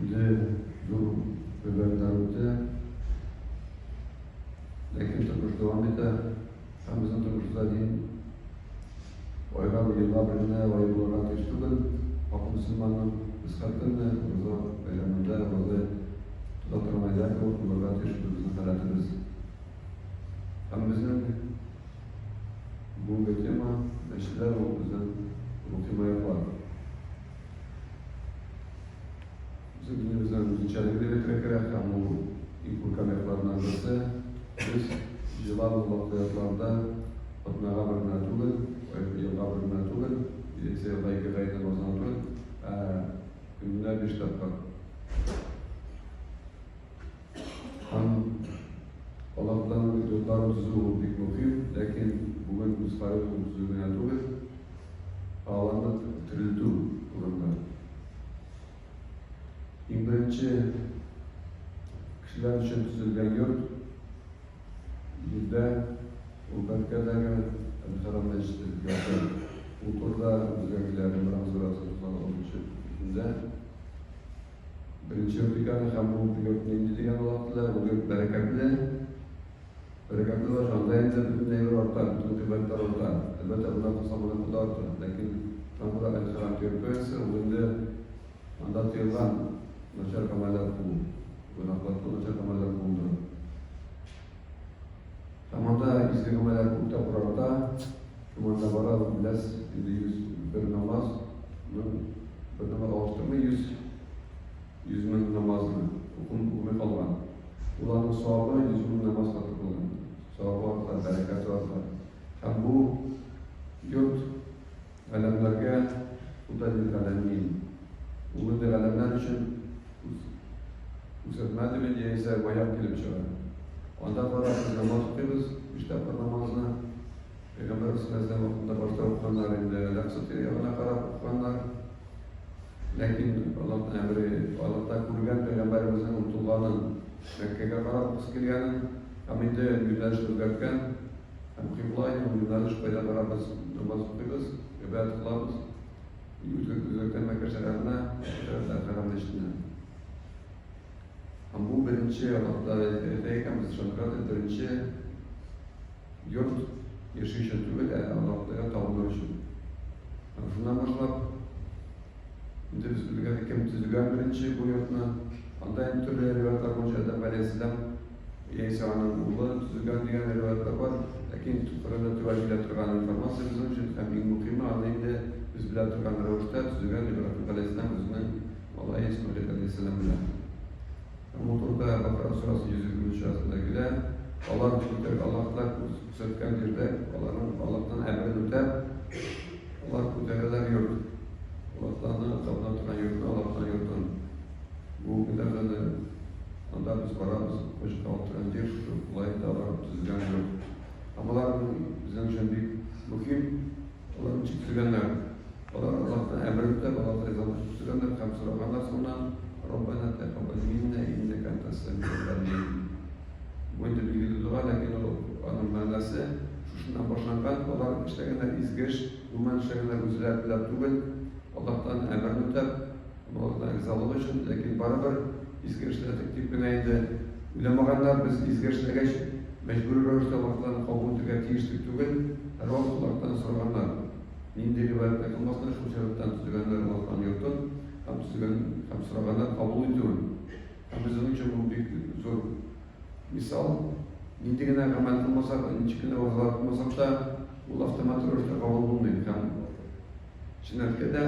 Инде зур гыйбадәтләр үтә. Ләкин тормыш дәвам итә. Һәм безнең тормышта дин айга бер, елга бер генә ай булырга тиеш түгел. Хак мөселманның без һәр көнне ураза бәйрәмендә ураза тота торган айда кебек булырга тиеш безнең халәтебез. Һәм безнең бүгенге тема мәчетләр ул безнең рухи маяклар. Безнең динебезнең үзенчәлеге дип әйтергә кирәк, һәм ул иң күркәм якларыннан берсе. Без җылан вакыйгатларда атнага бер генә түгел, елга бер генә түгел, яисә елга ике гает намазына түгел, ә көненә биш тапкыр. Һәм Аллаһ Тәгаләнең йортларын төзү ул бик мөһим, ләкин бүген без карыйбыз төзү генә түгел, ә аларны терелтү турында. Иң беренче кешеләр өчен төзелгән йорт җирдә ул Бәккәдәге Әл-Хәрам мәчете йорты. Ул турыда безгә килә Гыймран сүрәсе 96 битендә. Беренче йорт икән һәм ул йорт нинди дигән Аллаһ Тәгалә, ул йорт бәрәкәтле. Бәрәкәтле булгач, анда инде бөтен әйбер арта, бөтен кыйбмәтләр арта. Әлбәттә, моннан калса моныкы да арта. Ләкин шуңа күрә Әл-Хәрам территориясе ул инде анда тыелган начар гамәлләр кылу, гөнаһлар кылу, начар гамәлләр кылудан. Һәм анда изге гамәлләр күп тапкыр арта. Кем анда бара, беләсез, инде 101 намаз, бер намаз алыштырмый, 100 100 мең намазны укымый калган. Ул аның савабы 100 мең намаз каты булган. Савабы арта, бәрәкәте арта. Һәм бу йорт галәмнәргә Худән лил галәмин. Ул инде галәмнәр өчен күрсәтмә дип инде яисә маяк килеп чыга. Анда карап без намаз укыйбыз, биш тапкыр намазны. Пәйгамбәребез саллаллаһу вакытында башта укыганнар инде Әл-Әкъса ягына карап укыганнар. Ләкин Аллаһның әмере, Аллаһта күргән пәйгамбәребезнең омтылганын, Мәккәгә карап укысы килгәнен һәм инде юнәлеш үзгәрткән һәм кыйбла ягъни юнәлеш кайда карап без намаз укыйбыз, гыйбадәт кылабыз, үзгәрткән Мәккә шәһәренә, Әл-Хәрам мәчетенә. Һәм бу беренче Аллаһ Тәгалә әйтә икән, без ышандырабыз, беренче йорт яши өчен түгел, ә Аллаһ Тәгаләгә табыну өчен. Һәм шуннан башлап, инде без белгән кем төзегән беренче бу йортны, анда инде төрле риваятлар буенча Адәм галәйһиссәлам яисә аның улы төзегән дигән риваятлар бар. Ләкин Коръәндә төгәл килә торган информация безнең өчен һәм иң мөһиме аны инде без белә торган рәвештә төзегән Ибраһим галәйһиссәлам үзенең малае Исмәгыйль галәйһиссәлам белән. Һәм ул турыда Бакара сүрәсе 123 нче аятында килә. Алар күтәр Аллаһ күрсәткән җирдә аларның Аллаһтан әмерен үтәп, алар күтәрәләр йорт. Аллаһтан табына торган йортны, Аллаһтан йортын. Бу көндә дә анда без барабыз, хаҗга алып торган җир шушы болай да алар төзелгән йорт. Һәм алар безнең өчен бик мөһим. Алар ничек төзегәннәр? Алар Аллаһтан әмер үтәп, Аллаһ ризалыгы өчен төзегәннәр һәм сораганнар соңыннан, Раббана тәкаббал минна иннәкә антас сәмиул галим. Бу инде билгеле дога, ләкин ул аның мәгънәсе шушыннан башланган. Алар эшләгәннәр изге эш, гомумән эшләгәннәр үзләре теләп түгел, Аллаһтан әмерен үтәп, Аллаһтан ризалыгы өчен, ләкин барыбер изге эшләдек дип кенә инде уйламаганнар, без изге эшләгәч, мәҗбүри рәвештә Аллаһтан кабул итергә тиеш дип түгел, һәрвакыт Аллаһтан сораганнар. Нинди гыйбадәт тә кылмаслар, шул сәбәптән төзегәннәр Аллаһтан йортын һәм төзегән һәм сораганнар кабул итүен. Һәм безнең өчен бу бик зур мисал. Нинди генә гамәл кылмасак, ничек кенә уразалар тотмасак та, ул автомат рәвештә кабул булмый. Һәм җәннәткә дә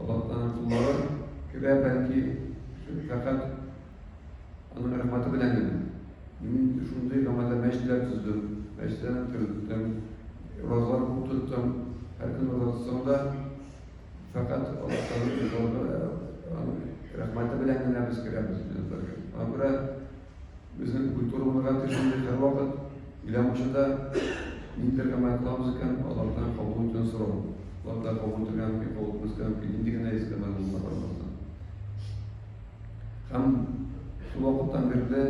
Аллаһ Тәгаләнең коллары керә, бәлки фәкать аның рәхмәте белән генә. Мин шундый гамәлләр мәчетләр төздем, мәчетләрне терелттем, уразалар күп тоттым. Һәр көн ураза тотсаң да, фәкать Аллаһ Тәгаләнең ризалыгы, аның рәхмәте белән генә без керәбез җәннәтләргә. Шуңа күрә Безнең культура булырга тиеш инде һәрвакыт уйламыйча да ниндидер гамәл кылабыз икән, Аллаһтан кабул итүен сорау. Аллаһ Тәгалә кабул итәргә мөмкин, кабул итмәскә мөмкин, нинди генә изге гамәл булуына карамастан. Һәм шул вакыттан бирле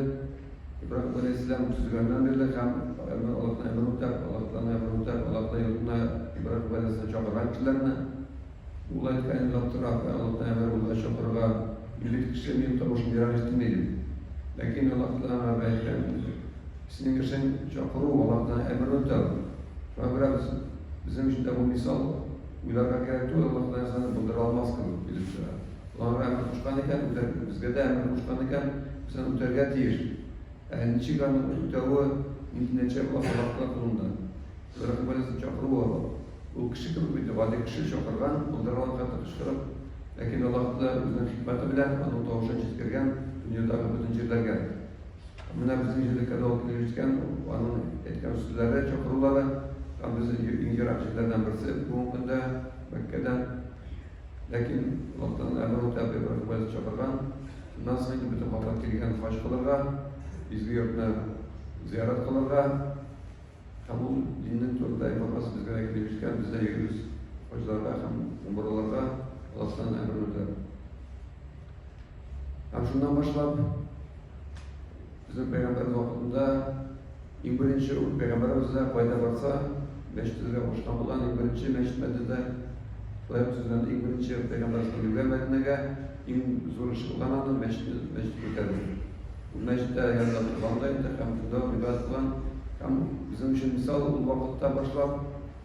Ибраһим галәйһиссәлам төзегәннән бирле һәм Аллаһтан әмер үтәп, Аллаһтан әмер үтәп, Аллаһның йортына Ибраһим галәйһиссәлам чакырган кешеләрне, ул әйткән, уйлап тора, Аллаһтан әмер булгач чакырырга. Мин бит кеше, минем тавышым ерак ишетелми, ди. Ләкин Аллаһ Тәгалә аңа әйткән, Синең эшең чакыру, Аллаһ Тәгалә әмерен үтәү. Шуңа күрә без, безнең өчен дә бу мисал уйларга кирәк түгел, Аллаһ Тәгалә нәрсәне булдыра алмас кебек килеп чыга. Ул аңа әмер кушкан икән, үтәр, безгә дә әмер кушкан икән, без аны үтәргә тиеш. Ә ничек аны үтәве, нинди нәтиҗә буласы Аллаһ Тәгалә кулында. Ибраһим галәйһиссәлам чакыруы ул. Ул кеше кебек бит, гади кеше чакырган, булдырган хәтле кычкырып, ләкин Аллаһ Тәгалә үзенең хикмәте белән аның тавышын җиткергән дөньядагы бөтен җирләргә. Менә безнең җирлеккә дә ул килеп җиткән, аның әйткән сүзләре, чакырулары һәм без иң ерак җирләрдән берсе бүгенге көндә Мәккәдән. Ләкин Аллаһ Тәгаләнең әмере үтәп Ибраһим галәйһиссәлам чакырган. Шуннан соң инде бөтен халык килгән хаҗ кылырга, изге йортны зиярат кылырга. Һәм ул диннең турында информация безгә дә килеп җиткән, без дә йөрибез хаҗларга һәм умраларга, Аллаһтан әмерен үтәп. Һәм шуннан башлап безнең пәйгамбәребез вакытында иң беренче ул пәйгамбәребез дә кайда барса, мәчет төзергә кушкан булган, иң беренче мәчет Мәдинәдә шулай ук төзелгән, иң беренче пәйгамбәребез килүгә Мәдинәгә иң зур эш булган аның мәчет мәчет күтәрү. Ул мәчеттә янында торган да инде һәм шунда ук гыйбадәт кылган. Һәм безнең өчен мисал, ул вакытта башлап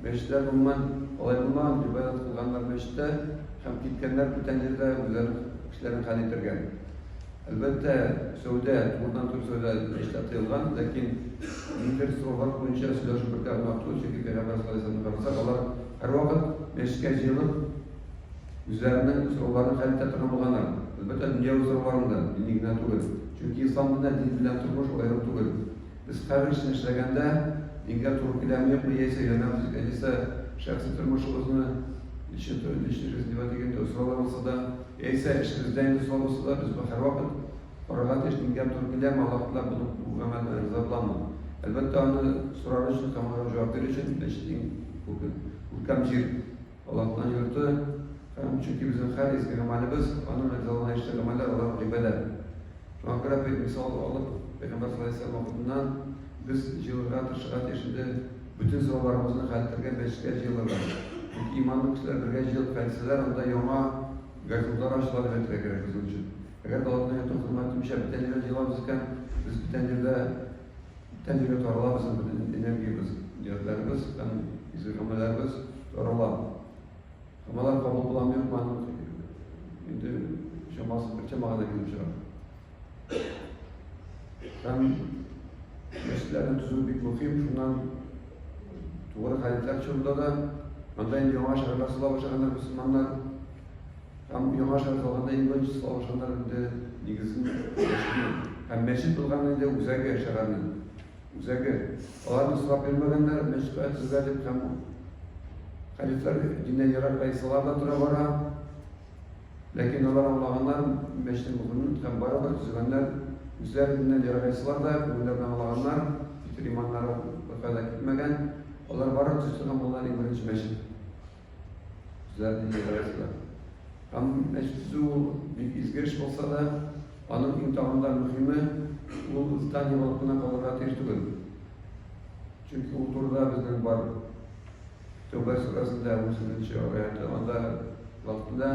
мәчетләр гомумән алай булмаган, гыйбадәт кылганнар мәчеттә һәм киткәннәр бүтән җирдә үзләренең эшләрен хәл итәргә. Әлбәттә, сәүдә, турыдан-туры сәүдә мәчеттә тыелган, ләкин ниндидер сораулар буенча сөйләшү бер дә гөнаһ түгел, чөнки Пәйгамбәр саллаллаһу алейһи ва сәлләмне карасак, алар һәрвакыт мәчеткә җыелып, Үзләренең сорауларын хәл итә торган булганнар. Әлбәттә, дөньяви сорауларын да, дини генә түгел. Чөнки ислам динендә дин белән тормыш аерым түгел. Без һәр эшне эшләгәндә, дингә туры киләме, юкмы, яисә өйрәнәбез икән, яисә шәхси тормышыбызны, личный, личный жизнь дип әйтик инде, сораулар булса да, яисә эшебездә инде сорау булса да, без бу һәрвакыт карарга тиеш, дингә туры киләме, Аллаһ Тәгалә бу бу гамәлне риза буламы? Әлбәттә, аны сорар өчен һәм аңа җавап бирер өчен мәчет иң күркәм җир. Аллаһның йорты һәм чөнки безнең һәр изге гамәлебез, аның ризалыгына ирешкән гамәлләр, алар гыйбадәт. Шуңа күрә бер мисал алып, Пәйгамбәр саллаллаһу алейһи ва сәлләм вакытыннан без җыелырга тырышырга тиеш инде бөтен сорауларыбызны хәл итәргә мәчеткә җыелырга. Чөнки иманлы кешеләр бергә җыелып хәл итсәләр, анда яңа горизонтлар ачыла дип әйтергә кирәк безнең өчен. Әгәр дә Аллаһның йортын хөрмәт итмичә бүтән җирдә җыелабыз икән, без бүтән җирдә Бүтән җиргә тарала безнең бөтен энергиябез, ниятләребез һәм изге гамәлләребез тарала. Һәм алар кабул буламы юкмы, аның инде чамасы бер чама гына килеп чыга. Һәм мәчетләрне төзү бик мөһим, шуннан тугры хәлифләр чорында да анда инде яңа шәһәрләр сала башлаганнар мөселманнар. Һәм яңа шәһәр салганда иң беренче сала башлаганнар инде нигезен мәчетне. Һәм мәчет булган инде үзәге шәһәрнең. Үзәге. Аларны сорап йөрмәгәннәр, мәчет кая төзергә дип һәм хәлифләр диннән ерак рәислар да тора бара. Ләкин алар аңлаганнар мәчетнең мөһимен һәм барыбер төзегәннәр. Үзләре диннән ерагайсалар да, күңелләрен аңлаганнар, фикер иманнары беркая да китмәгән. Алар барыбер төзегән булганнар иң беренче мәчет. Үзләре диннән ерагайсалар. Һәм мәчет төзү ул бик изге эш булса да, аның иң тагын да мөһиме, ул здание булып кына калырга тиеш түгел. Чөнки ул турыда безнең бар Тәүбә сүрәсендә 18 аяты, анда вакытында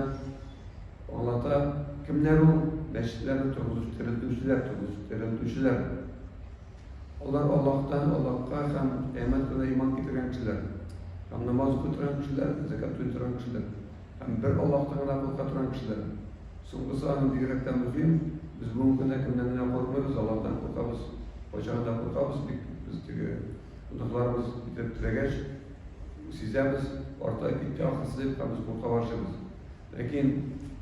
аңлата, кемнәр ул мәчетләрне торгызучы, терелтүчеләр, торгызучы, терелтүчеләр. Алар Аллаһтан, Аллаһка һәм кыямәт көненә иман китергән кешеләр. Һәм намаз укый торган кешеләр, зәкят түли торган кешеләр. Һәм бер Аллаһтан гына курка торган кешеләр. Соңгысы аның бигрәк тә мөһим. Без бүгенге көндә кемнән генә курыкмыйбыз, Аллаһтан куркабыз. Кайчагында куркабыз, бик без теге гөнаһларыбыз китереп терәгәч, сизәбез, арта китте ахрысы дип һәм без курка башлыйбыз. Ләкин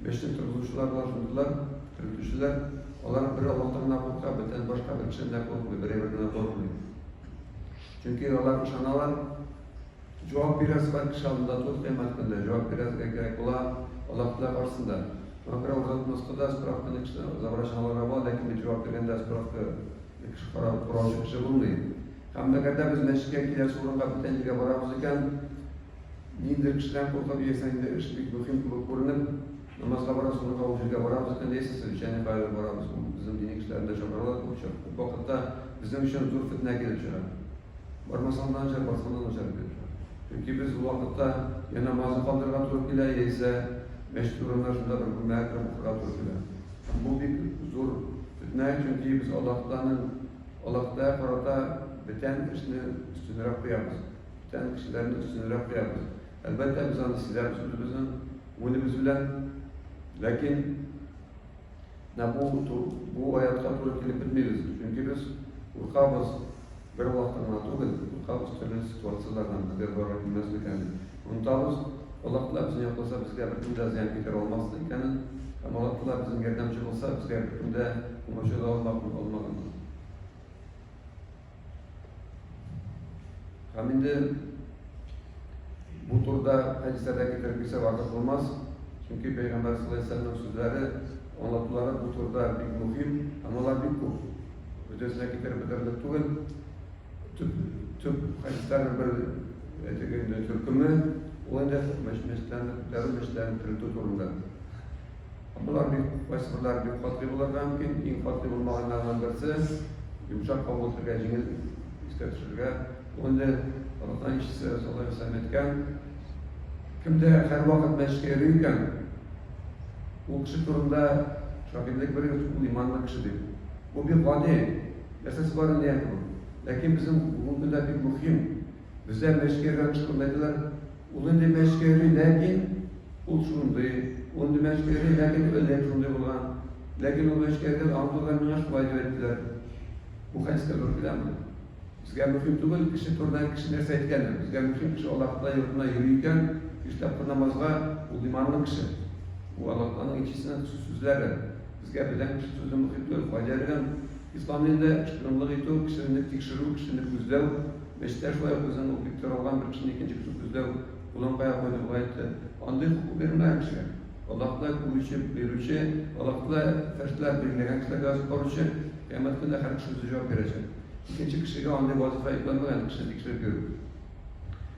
мәчетне торгызучылар болар шундыйлар, терелтүчеләр, алар бер Аллаһтан гына курка, бүтән башка бер кешедән дә курыкмый, бер әйбердән дә курыкмый. Чөнки алар ышаналар, җавап бирәсе бар кеше алдында түгел, кыямәт көнендә җавап бирәсегә кирәк була Аллаһ Тәгалә каршысында. Шуңа күрә уза тотмаска да справканы кешедән озаграк алырга була, ләкин бит җавап биргәндә справка кеше карап караучы кеше булмый. Һәм әгәр дә без мәчеткә киләсе урынга бүтән җиргә барабыз икән, Ниндидер кешедән куркып яисә инде эш бик мөһим кебек күренеп, намазга барасы урынга ул җиргә барабыз икән, яисә совещание каядыр барабыз, ул безнең дини кешеләрне дә чакыралар күп чак, күп вакытта безнең өчен зур фетнә килеп чыга. Бармасаң да начар, барсаң да начар килеп чыга. Чөнки без ул вакытта я намазны калдырырга туры килә, яисә мәчет урынына шунда бер бүлмәгә кереп укырга туры килә. Фетнә, чөнки без Аллаһ Тәгаләнең Аллаһ Тәгаләгә карата бүтән эшне өстенрәк куябыз, бүтән кешеләрне өстенрәк куябыз. Әлбәттә, без аны сизәбез үзебезнең күңелебез белән. Ләкин менә бу аятка туры килеп бетмибез. Чөнки без куркабыз, бер вакытта гына түгел, куркабыз төрле ситуацияләрдән, безгә зарар килмәс микән дип. Онытабыз, Аллаһ Тәгалә безне якласа, безгә беркем дә зыян китерә алмас икәнен, һәм Аллаһ Тәгалә безнең ярдәмче булса, безгә беркем дә комачаулый алмаганын. Һәм инде бу турыда хәдисләрдә китереп китсә вакыт булмас, чөнки Пәйгамбәр саллаллаһу алейһи вәсәлләмнең сүзләре, аңлатулары бу турыда бик мөһим һәм алар бик күп. Бөтенесен китереп бетерерлек түгел. Төп, төп хәдисләрнең бер әйтик инде төркеме, ул инде мәчетләрне күтәрү, мәчетләрне терелтү турында. Болар бик, кайсыберләре бик катгый булырга мөмкин. Иң катгый булмаганнарының берсе, йомшак кабул итәргә, җиңел искә төшерергә. Ул инде Аллаһтан илчесе саллаллаһу алейһи вәсәлләм әйткән, кем дә һәрвакыт мәчеткә йөри икән, ул кеше турында шаһитлек бирегез, ул иманлы кеше дип. Бу бик гади, нәрсәсе бар инде янә бу. Ләкин безнең бүгенге көндә бик мөһим. Бездә мәчеткә йөргән кеше турында әйтәләр, ул инде мәчеткә йөри, ләкин ул шундый, ул инде мәчеткә йөри, ләкин элек шундый булган. Ләкин ул мәчеткә йөргән, аның турында миңа шулай дип әйттеләр. Бу хәдискә туры киләме? Безгә мөһим түгел кеше турында кеше нәрсә әйткәне. Безгә мөһим кеше Аллаһ Тәгалә йортына йөри икән, биш тапкыр намазга, ул иманлы кеше. Бу Аллаһ Тәгаләнең илчесенең сүзләре. Безгә бүтән кеше сүзе мөһим түгел. Кайда йөргән? Ислам динендә шпионлык итү, кешене тикшерү, кешене күзләү, Мәчеттә шулай ук үзен ул бик таралган бер кешене икенче кеше күзләү, кулын кая куйды, болай итте. Андый хокук бирелмәгән кешегә. Аллаһ Тәгалә күрүче, бирүче, Аллаһ Тәгалә фәрештәләр билгеләгән кешеләргә язып баручы, кыямәт көнендә һәр кеше үзе җавап бирәчәк. Икенче кешегә андый вазыйфа йөкләнмәгән, кешене тикшереп йөрү.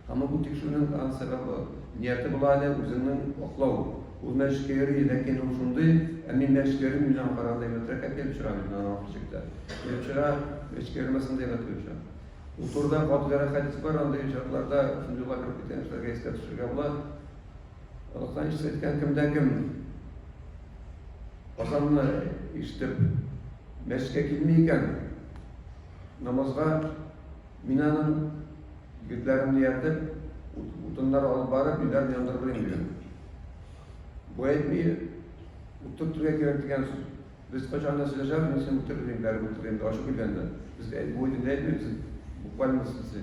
Һәм бу тикшерүнең аның сәбәбе, нияте була әле үзеңнең аклау. Ул мәчеткә йөри, ләкин ул шундый, ә мин мәчеткә йөрим, мин аңа караганда әйбәтрәккә килеп чыга бит, аның ахыр чиктә. Килеп чыга, мәчеткә йөрмәсәң дә әйбәт килеп чыга. Ул турыда катгыйрак хәдис бар, андый очракларда шундый юлга кереп киткән кешеләргә искә төшерергә була. Аллаһтан ишетеп әйткән, кемдә кем азанны ишетеп мәчеткә килми икән, намазга мин аның егетләремне ияртеп, утыннар алып барып, өйләрен яндырып дигән. Бу әйтми, ут төртергә кирәк дигән сүз. Без кайчан да сөйләшәбез, мин сине үтерер идем, бәреп үтерер идем, ачу килгәндә. Без бу инде әйтмибез, буквально смысле,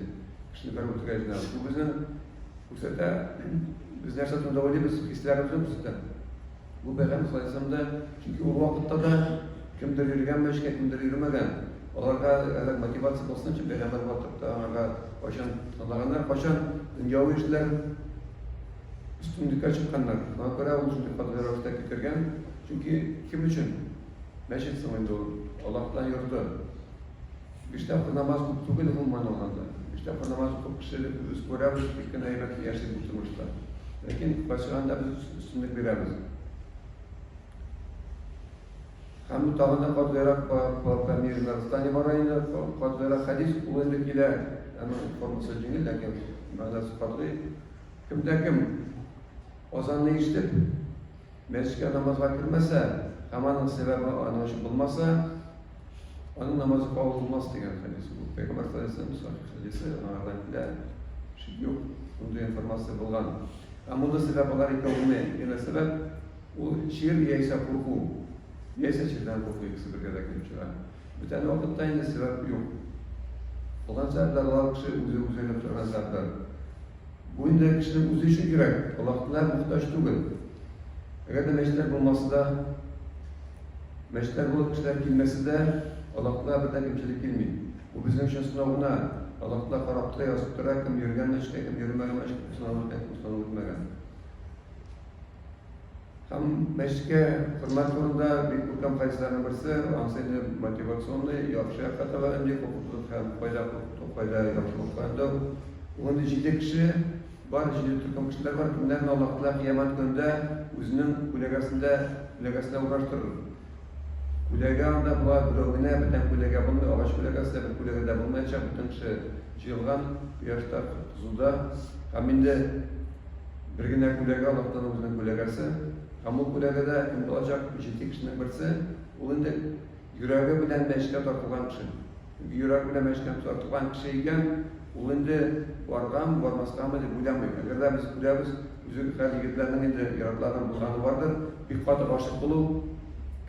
кешене бәреп үтергә җыенабыз. Бу безнең күрсәтә, без нәрсә турында уйлыйбыз, хисләребезне күрсәтә. Бу пәйгамбәр саллаллаһу алейһи да, чөнки ул вакытта да кемдер йөргән мәчеткә, кемдер йөрмәгән. Аларга әле мотивация булсын өчен пәйгамбәр батып та аңарга кайчан тыңлаганнар, кайчан дөньяви эшләр өстенлеккә чыкканнар. Шуңа күрә ул шундый катгый рәвештә китергән. Чөнки кем өчен мәчет соң инде ул? Аллаһтан йорты. Биш тапкыр намаз күп түгел гомумән алганда. Биш тапкыр намаз укып кеше без күрәбез, бик кенә әйбәт яши бу тормышта. Ләкин кайчагында без өстенлек бирәбез. Һәм тагын да катгыйрак по Памир Нарстане бара инде, катгыйрак хәдис, ул инде килә, аның формасы җиңел, ләкин мәгънәсе катгый. Кемдә кем азанны ишетеп, Мәчеткә намазга кермәсә һәм аның сәбәбе аның өчен булмаса, аның намазы кабул булмас дигән хәдис бу. Пәйгамбәр саллаллаһу алейһи вәсәлләм сахих хәдисе, аңардан килә, шик юк, шундый информация булган. Ә монда сәбәп алар икәү булмый. Генә сәбәп ул чир яисә курку. Яисә чирдән курку икесе бергә дә килеп чыга. Бүтән вакытта инде сәбәп юк. Булган сәбәпләр алар кеше үзе үзенә торган сәбәпләр. Бу инде кешенең үзе өчен кирәк, Аллаһ Тәгалә мохтаҗ түгел. Әгәр дә мәчетләр булмаса да, мәчетләр булып кешеләр килмәсә дә, Аллаһ Тәгалә бердән кимчелек килми. Бу безнең өчен сынау гына. Аллаһ Тәгалә карап тора, язып тора, кем йөргән мәчеткә, кем йөрмәгән мәчеткә, кем сынау үткән, кем сынау үтмәгән. Һәм мәчеткә хөрмәт турында бик күркәм хәдисләрнең берсе, анысы инде мотивационный, яхшы якка таба өнди, куркыту һәм кайда куркыту, кайда яхшылыкка өндәү. Ул инде җиде кеше бар, җиде төркем кешеләр бар, кемнәрне Аллаһ Тәгалә кыямәт көнендә үзенең күләгәсендә, күләгәсенә урнаштырыр. Күләгә анда була берәү генә, бүтән күләгә булмый, агач күләгәсе дә бер күләгә дә булмаячак, бөтен кеше җыелган кояшта, кызуда. Һәм инде Бер генә күләгә, Аллаһтан үзенең күләгәсе. Һәм ул күләгәдә кем булачак? Җиде кешенең берсе. Ул инде Йөрәге белән мәчеткә тартылган кеше. Чөнки йөрәге белән мәчеткә тартылган кеше икән, ул инде барган, бармаскамы дип уйламый. Әгәр дә без күрәбез, үзе хәзер егетләрнең инде ир-атларның булганы бардыр, бик каты гашыйк булу,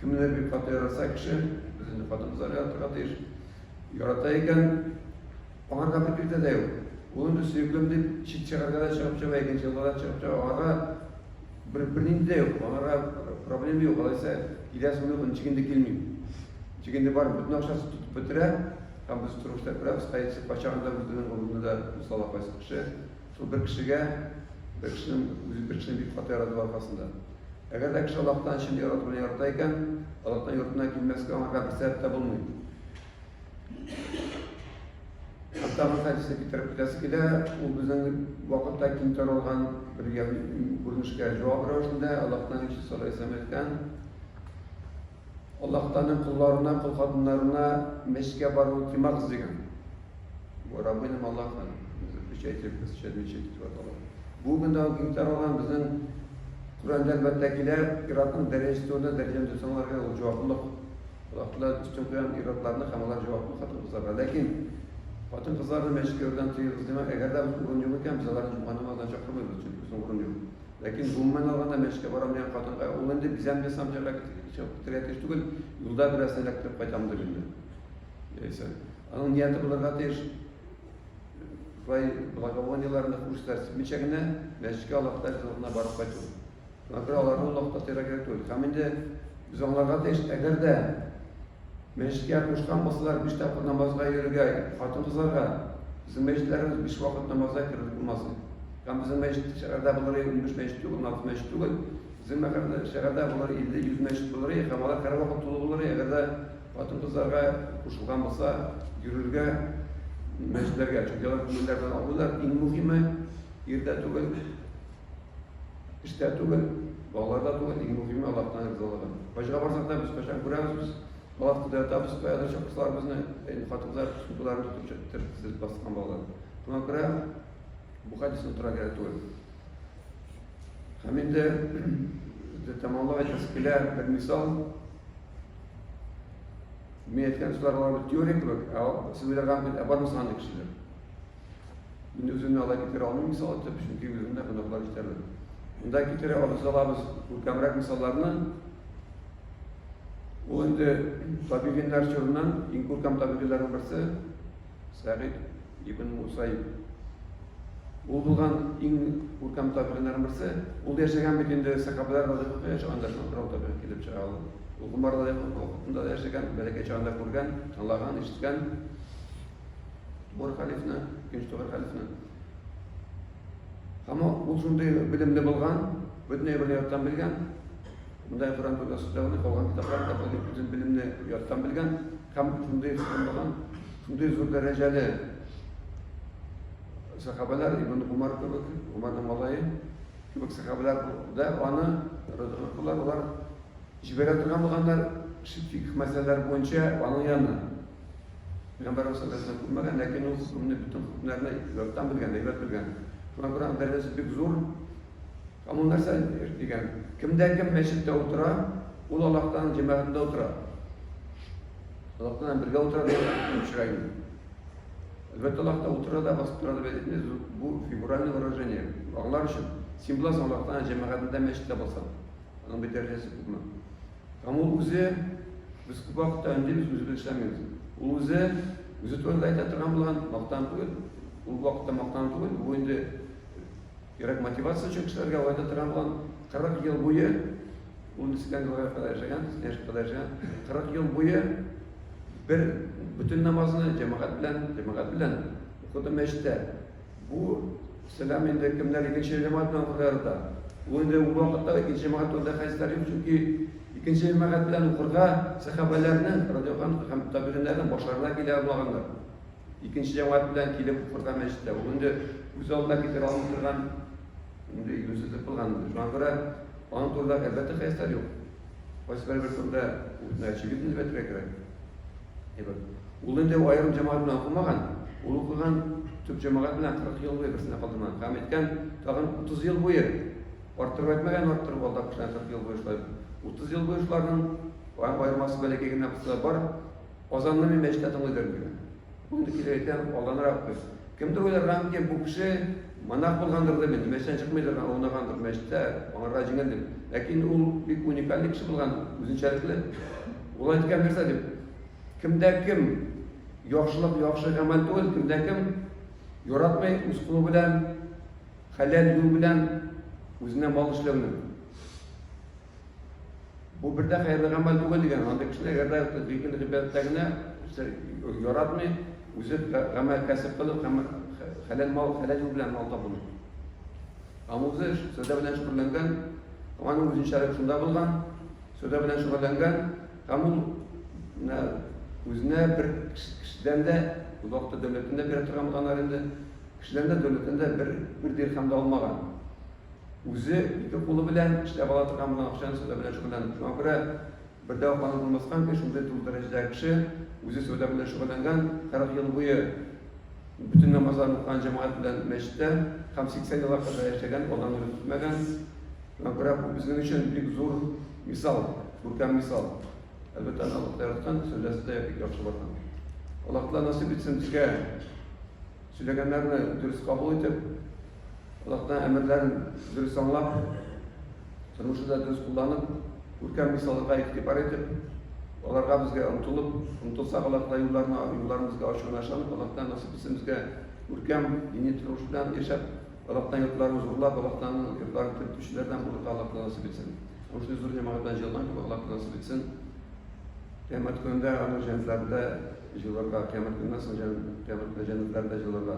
кемнедер бик каты яратса кеше, без инде хатын-кызлар яратырга тиеш, ярата икән, аңарга бер киртә дә юк. Ул инде сөеклем дип чит шәһәргә дә чыгып чаба, икенче елга да чыгып чаба, аңарга бер бернинди дә юк, аңарга проблема юк. Алайса киләсең юк, ничек инде килмим. Ничек инде бар, бөтен акчасын тотып бетерә. Һәм без тормышта күрәбез, кайсы кайчагында үзенең гомерендә дә мисал кайсы кеше шул бер кешегә, бер кешенең үзе бер кешене бик каты ярату аркасында. Әгәр дә кеше Аллаһтан чын ярату белән ярата икән, Аллаһтан йортына килмәскә аңарга бер сәбәп тә булмый. Һәм тагын хәдисне китереп китәсе килә, ул безнең вакытта киң таралган бер күренешкә җавап рәвешендә Аллаһтан илчесе саллаллаһу алейһи вәсәлләм әйткән, Аллаһ Тәгаләнең колларына, кол хатыннарына мәчеткә баруны тыймагыз дигән. Бу рабыйным Аллаһ запрещайте посещать мечеть дип атала. Бу көндә ул киң таралган безнең Коръәндә әлбәттә килә, ир-атның дәрәҗәсе турында дәрәҗәне дөрес аңларга ул җаваплылык. Аллаһ Тәгалә өстен куйган ир-атларны һәм алар җаваплы хатын-кызларга. Ләкин хатын-кызларны мәчеткә йөрүдән тыегыз димәк, әгәр дә урын юк икән, без аларны җомга намазына чакырмыйбыз, чөнки безнең урын юк. Ләкин гомумән алганда мәчеткә барам дигән хатынга ул инде бизәм ясам җырга чыгып китәргә тиеш түгел, юлда берәрсен эләктереп кайтам дип инде. Яисә аның нияте булырга тиеш, шулай благовониеләрне хуш сипмичә генә мәчеткә Аллаһ Тәгалә ризалыгына барып кайту. Шуңа күрә аларны ул вакытта тыярга кирәк түгел. Һәм инде без аңларга тиеш, әгәр дә мәчеткә кушкан булсалар, биш тапкыр намазга йөрергә хатын-кызларга, безнең мәчетләребез биш вакыт намазга керерлек булмас иде. Һәм безнең мәчет шәһәрдә булыр иде, 15 мәчет түгел, 16 мәчет түгел. Безнең мәхәллә шәһәрдә булыр 50-100 мәчет булыр иде, һәм алар һәрвакыт тулы булыр иде, әгәр дә хатын-кызларга кушылган булса, йөрергә мәчетләргә. Чөнки алар күңелләр белән аңлыйлар, иң мөһиме ирдә түгел, Эштә түгел, балаларда түгел, иң мөһиме Аллаһтан ризалыгы. Хаҗга барсак та без кайчан күрәбез без палаткада ятабыз, каядыр чакырсалар безне, инде хатын-кызлар сумкаларын тотып чыгып тезелеп баскан балалар. Шуңа күрә бу хәдисне тора кирәк түгел. Һәм инде тәмамлап әйтәсе килә бер мисал. Мин әйткән сүзләр алар бит теория кебек, ә сез уйларга мөмкин, ә бармы соң андый кешеләр? Мин үземне алай китерә алмыйм мисал итеп, чөнки үземдә гөнаһлар җитәрлек. Монда китерә алабыз күркәмрәк мисалларны. Ул инде табигиннәр чорыннан иң күркәм табигиннәрнең берсе Сәгыйд ибн Мусаиб. Ул булган иң күркәм табигиннәрнең берсе. Ул яшәгән бит инде сәхабәләр радиаллаһу яшәгәндә шуңа күрә ул табигин килеп чыга ул. Ул Гомәр радиаллаһу вакытында да яшәгән, бәләкәй чагында күргән, тыңлаган, ишеткән. Тугры хәлифне, икенче тугры хәлифне. Һәм ул шундый белемле булган, бөтен әйберне яттан белгән. Монда Коръән турында сүз дә калган китаплар да бөтен белемне яттан белгән һәм шундый булган, шундый зур дәрәҗәле сахабалар Ибн Умар кебек, Умарның малае кебек сахабалар да аны радиаллаһу алар җибәрә торган булганнар фикх мәсьәләләре буенча аның янына. Пәйгамбәребез саллаллаһу алейһи ва сәлләм күрмәгән, ләкин ул хөкемне, бөтен хөкемнәрне яттан белгән, әйбәт белгән. Шуңа күрә аның дәрәҗәсе бик зур. Һәм ул нәрсә дигән? Кемдә кем мәчеттә утыра, ул Аллаһ Тәгаләнең җәмәгатендә утыра. Аллаһ Тәгалә бергә утыра дигән хөкем чыга инде. Әлбәттә, Аллаһ та утыра да, басып тора дип әйтмибез. Бу фигуральное выражение. Аңлар өчен, син буласың Аллаһ Тәгаләнең җәмәгатендә мәчеттә булсаң. Аның бит дәрәҗәсе күпме. Һәм ул үзе, без күп вакытта өндибез, үзебез эшләмибез. Ул үзе, үзе турында әйтә торган булган, мактан түгел. Ул вакытта мактан түгел, бу инде кирәк мотивация өчен кешеләргә ул әйтә торган булган, 40 ел буе, ул 80 елга кадәр яшәгән, 80 яшькә кадәр яшәгән, 40 ел буе бер бөтен намазны җәмәгать белән, җәмәгать белән укыды мәчеттә. Бу сәлам инде кемнәр икенче җәмәгать белән укырга ярата. Ул инде ул вакытта икенче җәмәгать турында хәдисләр юк, чөнки икенче җәмәгать белән укырга сәхабәләрнең, радиаллаһу анһу, һәм табигыйннәрнең башларына килә алмаганнар. Икенче җәмәгать белән килеп укырга мәчеттә. Ул инде күз алдына китерә алмый торган инде юньсезлек булган инде. Шуңа күрә аның турында әлбәттә хәдисләр юк. Кайсы бер бер турында очевидно дип әйтергә кирәк. Әйбәт. Ул инде аерым җәмәгать белән укымаган, ул укыган төп җәмәгать белән 40 ел буе берсенә калдырмаган. Һәм әйткән, тагын 30 ел буе, арттырып әйтмәгән, арттырып алдап кешеләрне 40 ел буе шулай. 30 ел буе шуларның Аермасы бәләкәй генә булса да бар. Азанны мин мәчеттә тыңлыйдыр дигән. Бу инде килеп әйтәм, алданрак без. Кемдер уйларга мөмкин, бу кеше монах булгандыр дип, инде мәчеттән чыкмыйдыр, аунагандыр мәчеттә, аңарга җиңел дип. Ләкин ул бик уникальный кеше булган, үзенчәлекле. Ул әйткән нәрсә дип? Кемдә кем яхшылык яхшы гамәл түгел, кемдә кем яратмый үз кулы белән, хәләл юл белән үзенә мал эшләүне. Бу бер дә хәерле гамәл түгел дигән. Андый кешене әгәр дә гыйлем гыйбадәттә генә яратмый, үзе гамәл кәсеп кылып, хәләл мал, хәләл юл белән мал табуны. Һәм үзе сәүдә белән шөгыльләнгән, һәм аның үзенчәлеге шунда булган, сәүдә белән шөгыльләнгән, һәм ул менә үзенә бер кешедән дә, ул вакытта дәүләттән дә бирә торган булганнар инде, кешедән дә, дәүләттән дә бер дирхам да алмаган. Үзе ике кулы белән эшләп ала торган булган акчаны сәүдә белән шөгыльләнеп. Шуңа күрә бер дә акланып булмаска мөмкин, шундый зур дәрәҗәдәге кеше үзе сәүдә белән шөгыльләнгән, 40 ел буе бөтен намазларын укыган җәмәгать белән мәчеттә һәм 80 елга кадәр яшәгән, алдан үлеп китмәгән. Шуңа күрә бу безнең өчен бик зур мисал, күркәм мисал. Әлбәттә, аны Аллаһ яраткан, сәүдәсе дә бик яхшы барган. Аллаһ Тәгалә насыйп итсен безгә сөйләгәннәрне дөрес кабул итеп, Аллаһның әмерләрен дөрес аңлап, тормышында дөрес кулланып, күркәм мисалларга игътибар итеп, аларга безгә омтылып, омтылсак Аллаһ юлларына, юлларын безгә ачуына ышанып, Аллаһтан насыйп итсен безгә күркәм дини тормыш белән яшәп, Аллаһтан йортларын зурлап, Аллаһтан йортларын төзүчеләрдән булырга Аллаһ насыйп итсен. Шундый зур җәмәгать белән җыелган кебек Аллаһ насыйп итсен. Кыямәт көнендә аның җәннәтләрендә җыелырга, кыямәт көненнән соң кыямәт көнендә җәннәтләрендә җыелырга.